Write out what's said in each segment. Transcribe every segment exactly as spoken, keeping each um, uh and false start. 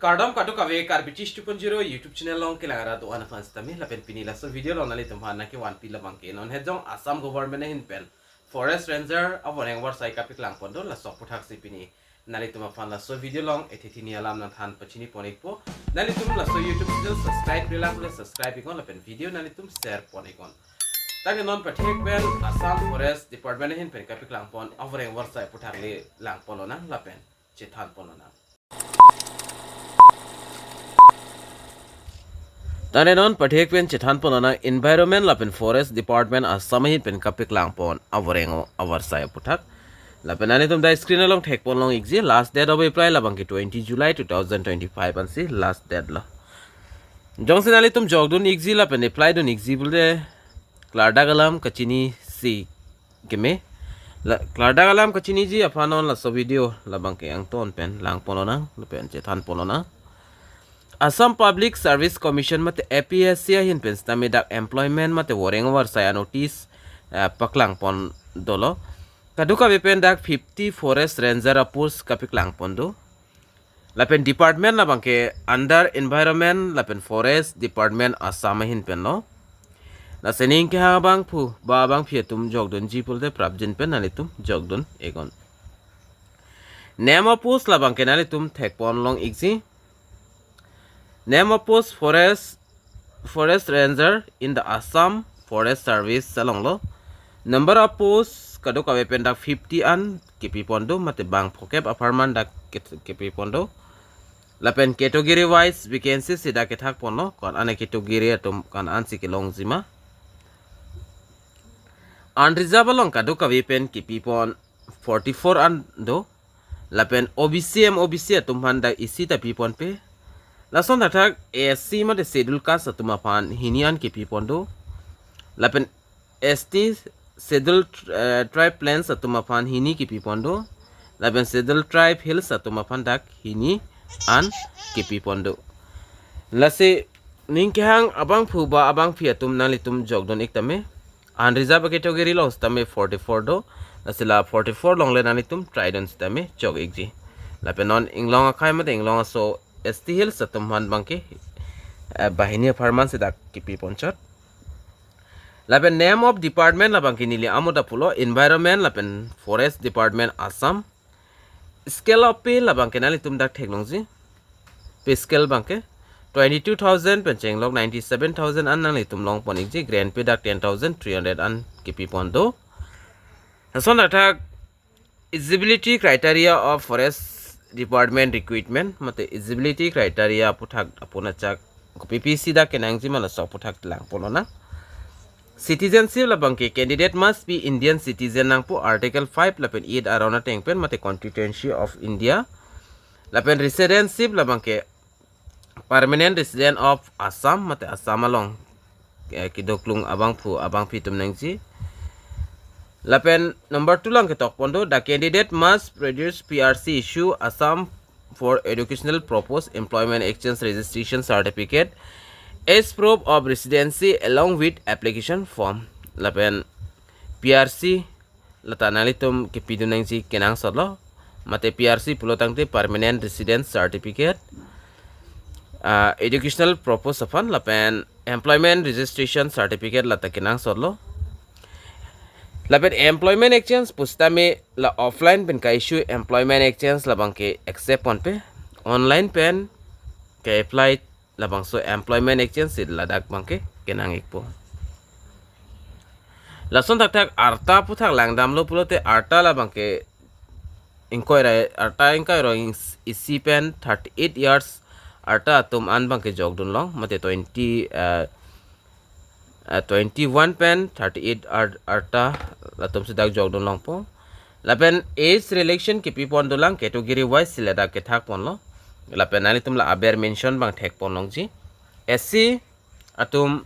Kardom kadokave Karbi Chish two point zero YouTube channel along kelang arat do-an aphan sitame lapen pini laso video along nanglitum aphan nangkevanpi labangke non hejong Assam government ahin pen Forest Ranger avoreng avarsai kapaklang pon do, laso aputhaksi pini nanglitum aphan laso video along ethe thini alam nangthan pachini pon ikpo. Nanglitum laso YouTube channel subscribe-re lang pule subscribe iknon lapen video nanglitum share pon iknon. Tangte non pathek pen Assam Forest Department ahin pen kapaklang pon avoreng avarsai aputhak le lang pon lonang lapen chethan pon lonang. Tangte non pathek pen chethan pon lonang Environment lapen Forest Department Assam ahin pen kapaklang pon avoreng avarsai aputhak. Lapen nanglitum dak screen along thek pon long ikji, last date of apply labangke twenty July two thousand twenty-five ansi last date lo. Jongsi nanglitum jokdun ikji lapen apply dun ikji pulote klardak alam kachinisi keme. La, klardak alam kachiniji aphan non laso video labangke angton pen lang pon lonang lapen chethan pon lonang. Assam Public Service Commission mate A P S C ahin pen sitame dak employment mate avoreng avarsai anotice, eh, paklang pon dolo. Kadokave pen dak fifty Forest Ranger apost kapaklang pon do. Lapen department labangke under Environment lapen Forest Department Assam ahin pen lo. Lasi ning kehang abangphu ba abangphi atum jokdunji pulote prapjin pen nanglitum jokdun iknon. Name of post labangke nanglitum thek pon long ikji. Name of post Forest Forest Ranger in the Assam Forest Service along lo. Number of post kadokave pen dak fifty an kipi pon do, mate bang phokep apharman dak kit-, kipi pon do. Lapen category wise vacancy si dak kethak pon lo, ko-an an category atum ko-an ansi kelongji ma. Unreserved along kadokave pen kipi pon forty-four an do. Lapen O B C, M O B C atum aphan dak isi ta pi ponpe. Lason thakthak A S C mate Scheduled Caste atum aphan hini an kipi pon do. Lapen S T, Scheduled, eh, Tribe Clans atum aphan hini kipi pon do. Lapen Scheduled Tribe Hills atum aphan dak hini an kipi pon do. Lasi ning kehang abangphu ba abangphi atum nanglitum jokdun ik tame. Unreserved category along sitame forty-four do. Lasi la forty-four along le nanglitum try dun sitame jok ikji. Lapen non inglong akhei mate inglong aso S T Hills atum aphan abangke, eh, banghini apharman si dak kipi ponchot. Lapen name of department labangke neli amut ta pulo, Environment lapen Forest Department Assam. Scale of pay labangke nanglitum dak theklongji. Pay scale abangke twenty-two thousand pen chenglok ninety-seven thousand an nanglitum long pon ikji, grant pay dak ten thousand three hundred an kipi pon do. Lason thakthak eligibility criteria of Forest Department recruitment mate eligibility criteria aphuthak apun achak kopi pisi dak kenangji ma laso aphuthak lang pon lonang. Citizenship labangke candidate must be Indian citizen nangpo, Article five lapen eight aron ateng pen mate Constitution of India. Lapen residency labangke permanent resident of Assam mate Assam along, eh, kedoklong abangphu abangphi atum nangji. Lapen number two along ketok pon do, the candidate must produce P R C issue Assam for educational purpose employment exchange registration certificate as proof of residency along with application form. Lapen P R C lata nanglitum kipi dun nangji kenangsot lo. Mate P R C pulo tangte permanent residence certificate, ah, educational purpose aphan lapen employment registration certificate lata kenangsot lo. Lapen employment exchange pusitame la offline pen ka-issue employment exchange labangke accept ponpe, online pen ka-apply labangso employment exchange si ladak abangke kenang ikpo. Lason thakthak arta aphuthak langdamlo pulote arta labangke ingkoi ra, arta ingkoi ra isi pen thirty-eight years arta atum an abangke jokdun long, mate twenty, eh, eh, twenty-one pen thirty-eight ar-, arta latum si dak jokdun longpo. Lapen age relaxation kipi pon dolang, category wise si ladak kethak ponlo. Lapen nanglitum la aber mention abang thek pon longji. S C atum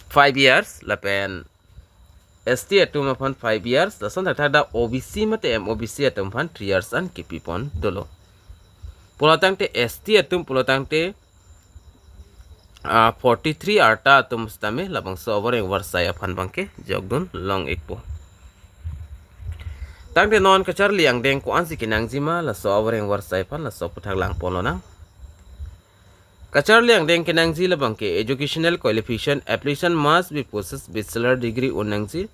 five years, lapen S T atum aphan five years, lason thakthak dak O B C mate M O B C atum aphan three years an kipi pon dolo. Pulo tangte S T atum pulo tangte, ah, forty-three arta atum sitame labangso avoreng avarsai aphan abangke jokdun long ikpo. Tangte non kacharli angdeng ko-ansi kenangjima, laso avoreng varsai aphan laso aputhak langponlonang. Kacharli angdeng kenangji labang ke educational qualification, application must be possess bachelor degree un nangji,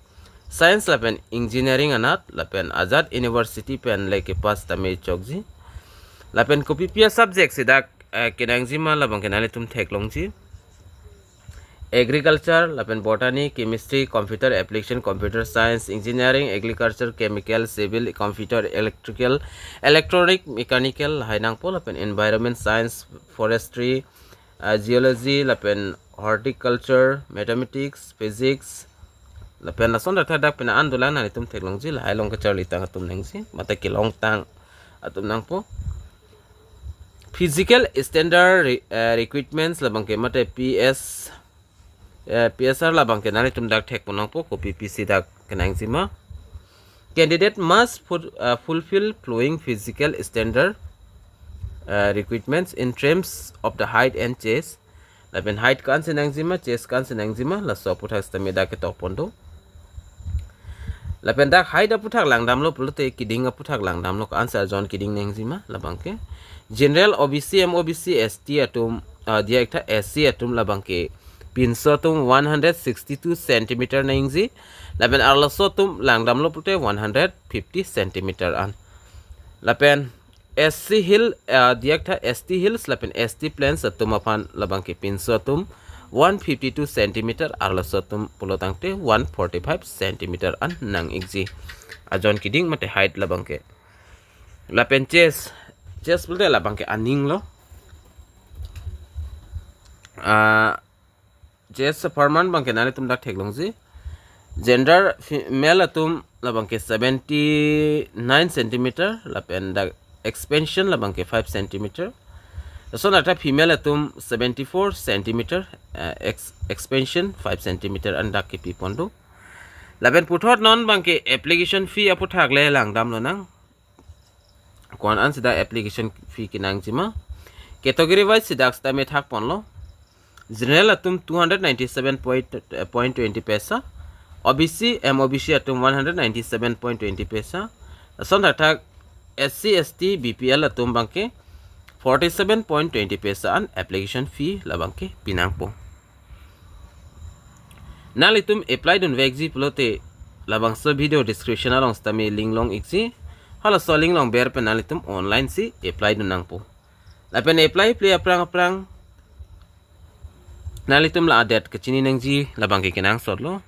science lapen engineering anat, lapen ajat university pen le kepass tame chokji. Lapen kopipi a-subject si dak, eh, kenangjima labang ke nanglitum theklongji. Agriculture, lapen botany, chemistry, computer application, computer science, engineering, agriculture, chemical, civil, computer, electrical, electronic, mechanical, lahai nangpo, lapen environment science, forestry, uh, geology, lapen horticulture, mathematics, physics, lapen lason thakthak dak pina an dolang, nanglitum theklongji, lahai along kacharlitang atum nangji, mate kelongtang atum nangpo. Physical standard re-, eh, requirements labang ke mate P S, eh, P S R labang ke nanglitum dak thekpon nangpo, kopipi si dak kenangjima. Candidate must ful-, eh, fulfill following physical standard, eh, requirements in terms of the height and chest. Lapen height ko-ansi nangjima, chest ko-ansi nangjima, laso aputhak sitame dak ketokpon do. Lapen dak height aputhak langdamlo pulote keding aputhak langdamlo, ko-ansi ajon keding nangjima labang ke. General, O B C, M O B C, S T atum, ah, diak tha S C atum labang ke pinso atum one hundred sixty-two centimeter nangji. Lapen arloso atum langdamlo pulote one hundred fifty centimeter an. Lapen S C Hill, ah, diak tha S T Hills lapen S T Plains atum aphan labang ke pinso atum one fifty-two centimeter, arloso atum pulo tangte one forty-five centimeter an nang-ikji. Ajon keding mate height labang ke. Lapen chest, chest pulote labang ke aninglo. Ah, chest apharman abang ke nanglitum dak theklongji. Gender, fe-, male atum labang ke seventy-nine centimeter, lapen dak expansion labang ke five centimeter. Lason thakthak female atum seventy-four centimeter, eh, ex-, expansion five centimeter an dak kepipon do. Lapen puthot non abang ke application fee aputhak le langdamlonang. Ko-an ansi dak application fee kenangjima. Category wise si dak sitame thakponlo. General atum two hundred ninety-seven point, eh, point twenty paisa. O B C, M O B C atum one hundred ninety-seven point twenty paisa. Lason thakthak S C, S T, B P L atum abang ke forty-seven point twenty paisa an application fee labang ke pinangpo. Nanglitum apply dunvekji pulote labangso video description along sitame link long-ikji. Halaso link along ber pen nanglitum online si apply dun nangpo. Lapen apply ple aphrang aphrang nanglitum la a-date kachini nangji labang ke kenangsotlo.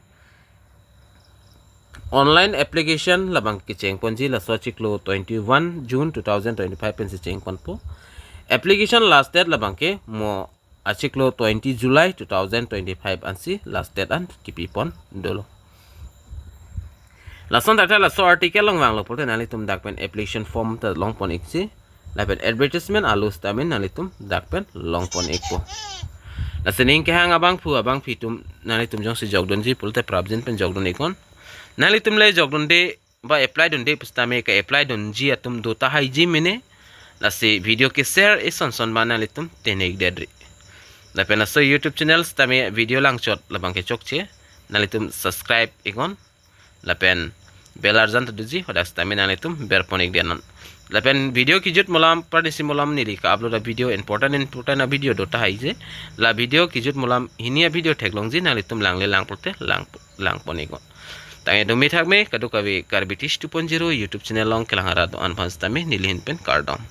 Online application labang kechengponji laso achiklo twenty-one June two thousand twenty-five pensi chengponpo. Application last date labang ke mo achiklo twenty July two thousand twenty-five ansi last date an kepipon dolo. Lason thakthak laso article along vanglo pulote nanglitum dak pen application form ta longpon-ikji. Lapen advertisement alu sitame nanglitum dak pen longpon-ikpo. Lasi ning kehang abangphu abangphi atum nanglitum jongsi jokdunji pulote prapjin pen jokdun-iknon. Nanglitum le jokdunde ba apply dunde pusitame ka-apply dunji atum do tahaiji mene. Lasi video ke-share ison son ba nanglitum tenekdetri. Lapen laso YouTube channel sitame video langchot labang ke chokche. Nanglitum subscribe-iknon. Lapen bell arjan ta doji, hadak sitame nanglitum berpon-ikdetnon. Lapen video kejut malam, pranisi malam neli ka-upload a-video, important important a-video do tahaije. La video kejut malam hini a-video theklongji, nanglitum langle lang pulote lang, langpon-iknon. Tangte dumi thakme, kadokave Karbi Teach two point zero YouTube channel along kelang arat do-an aphan sitame neli ahin pen kardom.